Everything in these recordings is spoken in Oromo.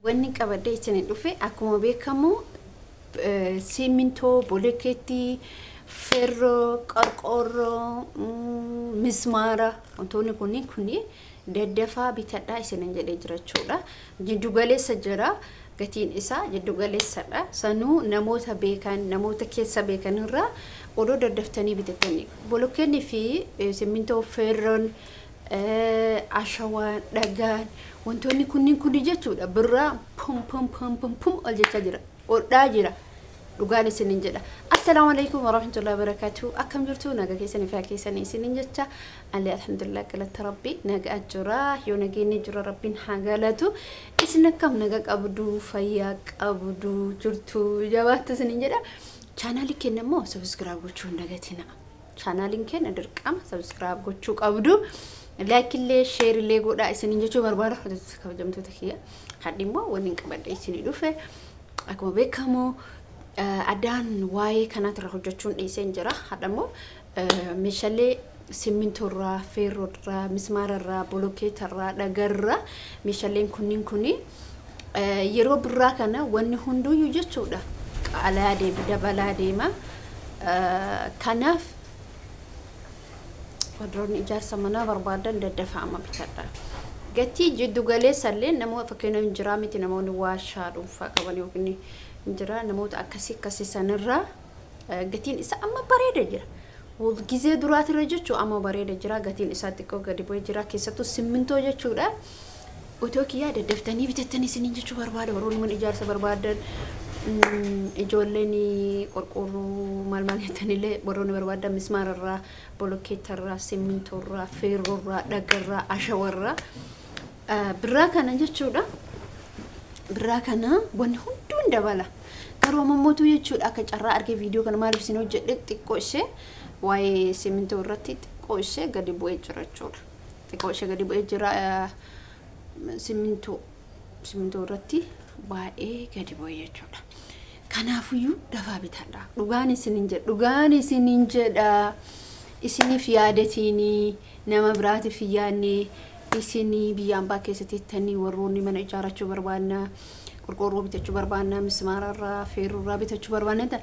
Wanni qabadhee isin dhufe akkuma beekamu simmintoo, bolokeetii, feerroo, qorqoorroo, mismaara wantoonni kunniin kunni daddafaa bitadhaa isinin jedhee jira jechuudha. Jiddugaleessa jira, gatiin isaa jiddugaleessadha. Sanuu namoota beekan, namoota keessa beekan irraa odoo daddaftanii bitattanii. Bolokeennii fi simmintoo, feerroon, ashawaan, dhagaan, wantoonni kunniin kunni jechuudha birraa pum pum pum pum pum ol jechaa jira. Hodhaa jira. Dhugaan isinin jedha. Assalaamu alaikum warahmatullahi wabarakatuh. Akkam jirtu? Naga keessanii fi keessanii isinin jecha. Allee alhamdulillah, galata Rabbi, nagaa jira. Yoo nageenyi jira, Rabbiin haa galatu. Isin akkam, naga qabdu, fayyaa qabdu, jirtu, jabaattu isinin jedha. Chaanaalii keenya immoo subscribe gochuu hin dagatina. Chaanaaliin keenya dirqama subscribe gochuu qabdu. Like illee, share illee godhaa isinin jechuu barbaada. Kabajamtoota kiyya. Hadhi immoo wanni hin qabadhe isinii dhufe. Akkuma beekamu addaan waa'ee kanaatirra hojjechuun dhiiseen jira. Hadha immoo meeshaalee simmintoorraa, feerroorraa, mismaararraa, bolokeetarraa, dhagarraa, meeshaaleen kunniin kuni yeroo birraa kana wanni hunduyyuu jechuudha qaalaa deema, dabalaa deema. Kanaaf warroonni ijaarsa manaa barbaadan daddafaa amma bitadha. Gatii jiddu galeessallee namoota fakkeenyaaf hin jiraa miti, namoonni warshaa dhuunfaa qaban yookiin hin jira, namoota akkasii akkasii sanirraa gatiin isaa amma bareeda jira. Gizee duraatirra jechuun amma bareeda jira, gatiin isaa xiqqoo gadi bu'ee jira, keessattuu simmintoo jechuudha. Otoo kiyyaa daddaftanii bitattanii isiniin jechuu barbaada. Warroonni mana ijaarsa barbaadan, ijoolleen qorqoorroo maal maal jettanillee, warroonni barbaadan mismaararraa, bolokkeettarraa, simmintoorraa, feerroorraa, dhagarraa, ashawarraa birraa kana jechuudha. Birraa kana wanni hunduu hin dabala. Garuu ammamootu jechuudha akka carraa argee viidiyoo kana maaliif isin hojjedhe, xiqqoo ishee waa'ee simmintoo irratti xiqqoo ishee gadi bu'ee jira jechuudha. Xiqqoo ishee gadi bu'ee jira, simmintoo irratti baay'ee gadi bu'ee jechuudha. Kanaafuyyuu dafaa bitadha. Dhugaan isinin jedha. Dhugaan isinin jedha. Isiniif yaadatiini, nama biraatiif hin yaadne. Isinii biyya ambaa keessa teettanii warroonni mana ijaarrachuu barbaanna, qorqoorroo bitachuu barbaanna, mismaararraa, feerrorraa bitachuu barbaanna.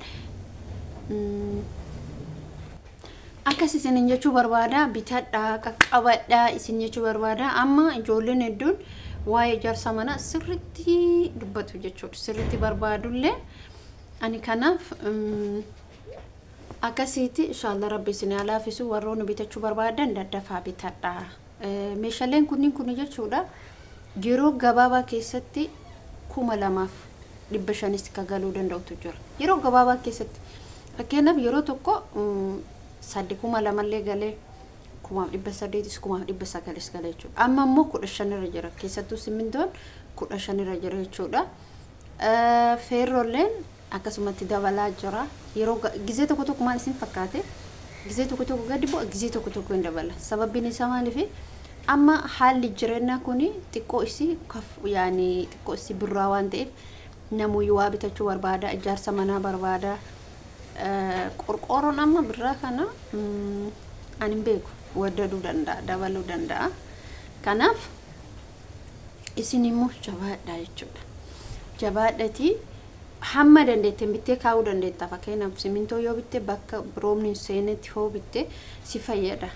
Akkas isinin jechuu barbaada, bitadhaa, qaqqabadhaa isin jechuu barbaada. Amma ijoolleen hedduun waa'ee ijaarsa manaa sirriitti dubbatu jechuudha. Sirriitti barbaadullee ani kanaaf akkasiiti. Inshallah Rabbi isin haa laafisu, warroonni bitachuu barbaadan daddafaa bitadhaa. Meeshaaleen kunniin kun jechuudha yeroo gabaabaa keessatti 2500s ka galuu danda'utu jira. Yeroo gabaabaa keessatti fakkeenyaaf yeroo tokko saddi 2000llee galee, 1800s, 1900s galee jechuudha. Amma immoo 15 irra jira. Keessattuu simmintoon 15 irra jira jechuudha. Feerroolleen akkasumatti dabalaa jira. Yeroo gizee tokko tokko maal isin fakkaate, gizee tokko tokko gadi bu'a, gizee tokko tokko hin dabala. Sababbiin isaa maaliif, amma haalli jireenyaa kun xiqqoo isii yaani xiqqoo isii birraa waan ta'eef namuyyuu waa bitachuu barbaada, ijaarsa manaa barbaada. Qorqoorroon amma birraa kana ani hin beeku, waddaduu danda'a, dabaluu danda'a. Kanaaf isin immoo jabaadhaa jechuudha. Jabaadhatii hamma dandeetteen bittee kaa'uu dandeetta. Fakkeenyaaf simintoo yoo bitte, bakka roobni hin seenetti hoo bitte si fayyada.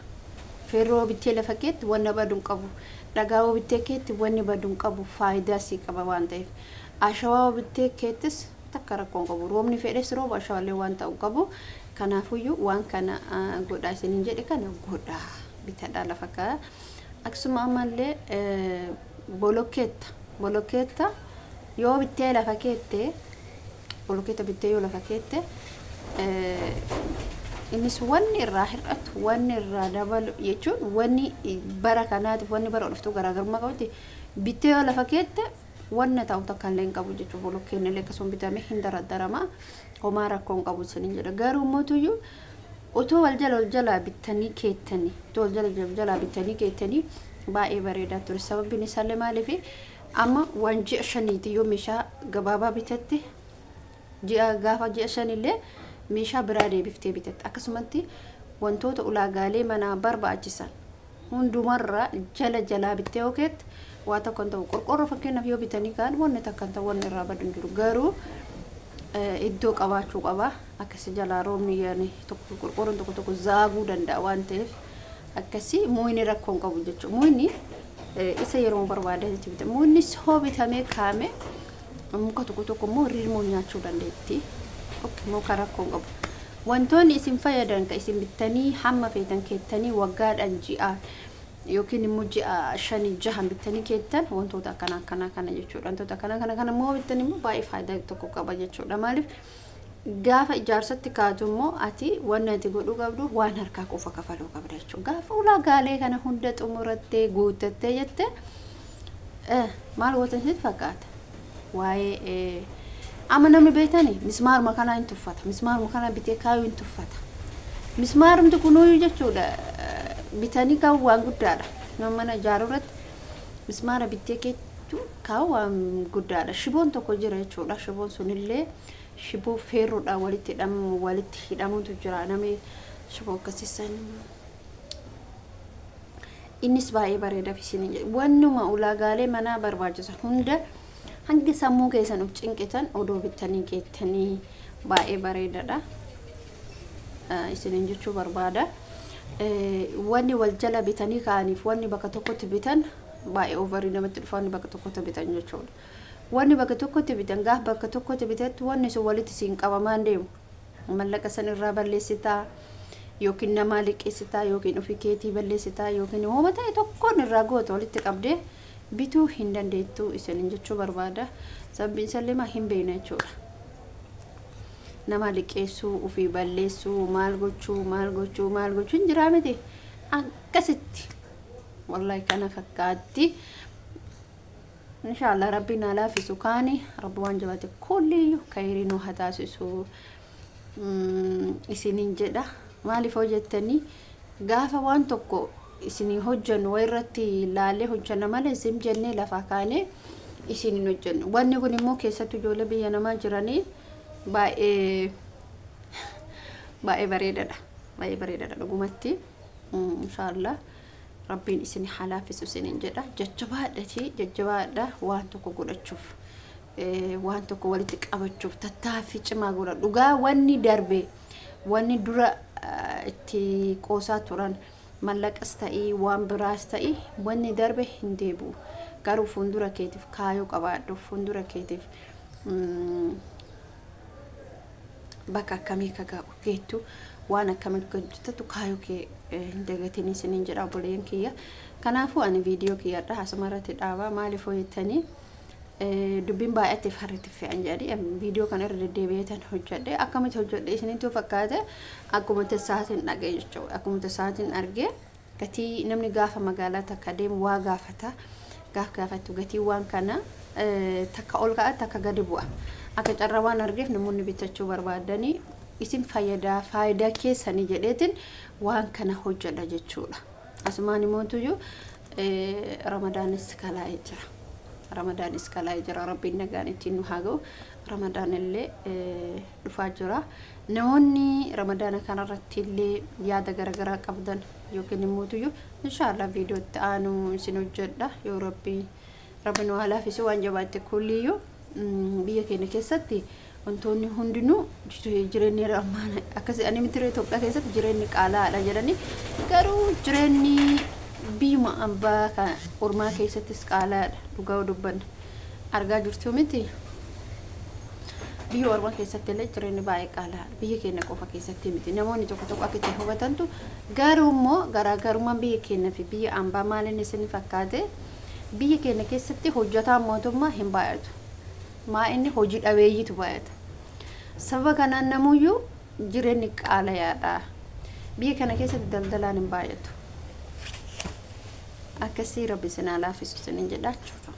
Feerroo bittee lafa keetti wanna badu hin qabu. Dhagaa yoo bittee keetti wanni badu hin qabu, faayidaa si qaba waan ta'eef. Ashawaa yoo bittee keettis takka rakkoo hin qabu. Roobni fedhes rooba, ashawaallee waan ta'u qabu. Kanaafuyyuu waan kana godhaa isiniin jedhe, kana godhaa, bitadhaa, lafa kaa'a. Akkasuma ammallee bolokkeetta yoo bittee lafa keette, bolokkeetta bittee yoo lafa keette, innis wanni irraa hir'atu, wanni irraa dabalu jechuun wanni bara kanaatiif wanni bara dhuftu garaagarummaa qabutti bittee yoo lafa keette wanna ta'u takka illee hin qabu jechuudha. Bolokkeen illee akkasuma bitamee hin daraddarama, homaa rakkoo hin qabu isiniin jedha. Garuu mootuyyuu otoo wal jalaa bittanii keettanii, otoo wal jalaa bittanii keettanii baay'ee bareedaa ture. Sababbiin isaallee maaliif, amma waan ji'a 5ti yoo meeshaa gabaabaa bitatte, ji'a gaafa ji'a 5llee meeshaa biraa deebiftee bitatte. Akkasumatti wantoota ulaagaalee manaa barbaachisan hundumarraa jala jalaa bittee yoo keette Waa tokko hin ta'u. Qorqorroo fakkeenyaaf yoo bitanii ka'an wanni takka hin ta'u, wanni irraa badu hin jiru. Garuu iddoo qabaachuu qaba. Akkasi jalaa roobni yaani tokko qorqorroon tokko tokko zaaguu danda'a waan ta'eef akkasii mukni rakkoo hin qabu jechuudha. Mukni isa yeroo barbaadanitti bitama. Muknis hoo bitamee kaa'ame muka tokko tokko immoo rirmoo nyaachuu dandeetti. Muka rakkoo hin qabu. Wantoonni isin fayyadan kan isin bittanii hamma feetan keettanii waggaadhaan ji'a yookiin immoo ji'a 5 6 bittanii keettan wantoota akkana akkanaa kana jechuudha. Wantoota akkana kana kana immoo bittan immoo baay'ee faayidaa tokko qaba jechuudha. Maaliif gaafa ijaarsatti kaatu immoo ati wanni ati godhuu qabdu waan harkaa qofa kafaluu qabda jechuudha. Gaafa ulaagaalee kana hunda xumurattee guuttattee jette maal gootan sitti fakkaata? Waa'ee amma namni beektani mismaaruma kanaa hin tuffata. Mismaaruma kana bitee kaayuu hin tuffata. Mismaarumti kunuyyuu jechuudha bitanii kaa'u waan guddaadha. Nama mana ijaaruu irratti mismaara bittee keettu kaa'u waan guddaadha. Shiboon tokko jira jechuudha. Shiboon sunillee shiboo feerroodhaan walitti hidhamu walitti hidhamutu jira. Namni shiboo akkasiisan innis baay'ee bareeda isin wannuma ulaagaalee manaa barbaachisan hunda hanga sammuu keessan of cinqitan odoo bittanii keettanii baay'ee bareedaadha. Isiniin jechuu barbaada. Wanni wal jala bitanii ka'aniif wanni bakka tokkotti bitan baay'ee overii namatti dhufa wanni bakka tokkotti bitan jechuudha. Wanni bakka tokkotti bitan gaafa bakka tokkotti bitattu wanni sun walitti siin qabamaan deemu. Mallaqa san irraa balleessitaa yookiin namaa liqeessitaa yookiin ofii keetii balleessitaa yookiin hooma ta'e tokkoon irraa goota walitti qabdee bituu hin dandeettu isiniin jechuu barbaada. Sababni isallee maa hin beekna jechuudha. Nama liqeessuu, ofii balleessuu, maal gochuu, maal gochuu, maal gochuu hin jiraa miti. Akkasitti wallahi kana fakkaatti. Inshaallah rabbiin haa laaffisu kaani rabbi waan jabaate kulliyyuu kayrii nu haa taasisu isiniin jedha. Maaliif hojjettanii gaafa waan tokko isinii hojjennu wayirratti laallee hojjenna malee isin jennee lafaa kaanee isiniin hojjennu. Wanni kun immoo keessattuu ijoollee biyya namaa jiranii baay'ee baay'ee bareedaadha. Baay'ee bareedaadha dhugumatti. Inshaallah rabbiin isin haa laaffisu isiniin jedha. Jajjabaadhatii jajjabaadha waan tokko godhachuuf. Waan tokko walitti qabachuuf tattaaffii cimaa godha. Dhugaa wanni darbe wanni dura itti qoosaa turan mallaqas ta'ii waan biraas ta'ii wanni darbe hin deebi'u. Garuu fuuldura keetiif kaayoo qabaadhu. Fuuldura keetiif bakka akkamii akka ga'u geettu waan akkamii akka hojjetatu kaayoo kee hin dagatin isiniin jedha obboleeyyan kiyya. Kanaafuu ani viidiyoo kiyyadha asuma irratti dhaaba. Maaliif hojjettanii dubbiin baay'ateef harritti fe'an jedhanii viidiyoo kana irra deddeebi'eetan hojjedhe. Akkamitti hojjedhe isinitti fakkaate akkuma tasaatiin dhaga'e jechuudha. Akkuma tasaatiin argee gatii namni gaafa magaalaa takka deemu waa gaafata. Gaaf gaafattu gatii waan kana takka ol ka'a takka gadi bu'a. Akka carraa waan argeef namoonni bitachuu barbaadanii isin fayyadaa faayidaa keessanii jedheetiin waan kana hojjedha jechuudha. Asumaan immoo tuyyuu Ramadaanis kalaa'ee jira. Ramadaanis kalaa'ee jira. Rabbiin nagaan ittiin nu haa ga'u. Ramadaan illee dhufaa jira. Namoonni Ramadaana kanarratti illee yaada garaagaraa qabdan yookiin immoo tuyyuu inshaallah viidiyoo itti aanu isin hojjedha yoo rabbi rabbi nu haa laaffisu waan jabaatte kulliyyuu biyya keenya keessatti wantoonni hundinuu jireenyi ammaan akkasii ani miti Itoophiyaa keessatti jireenyi qaalaadha jedhanii garuu jireenyi biyyuma ambaa kan ormaa keessattis qaalaadha dhugaa dubbanna argaa jirtu miti. Biyya ormaa keessatti illee jireenyi baay'ee qaalaadha. Biyya keenya qofa keessatti miti. Namoonni tokko tokko akka itti hubatantu garuu immoo garaagarummaan biyya keenya fi biyya ambaa maaliin isin fakkaate biyya keenya keessatti hojjetaan mootummaa hin baay'atu. Maa inni hojii dhabeeyyiitu baay'ata. Sababa kanaan namuyyuu jireenyi qaalayaadha. Biyya kana keessatti daldalaan hin baay'atu. Akkasii rabbi isin haa laaffisu isiniin jedha jechuudha.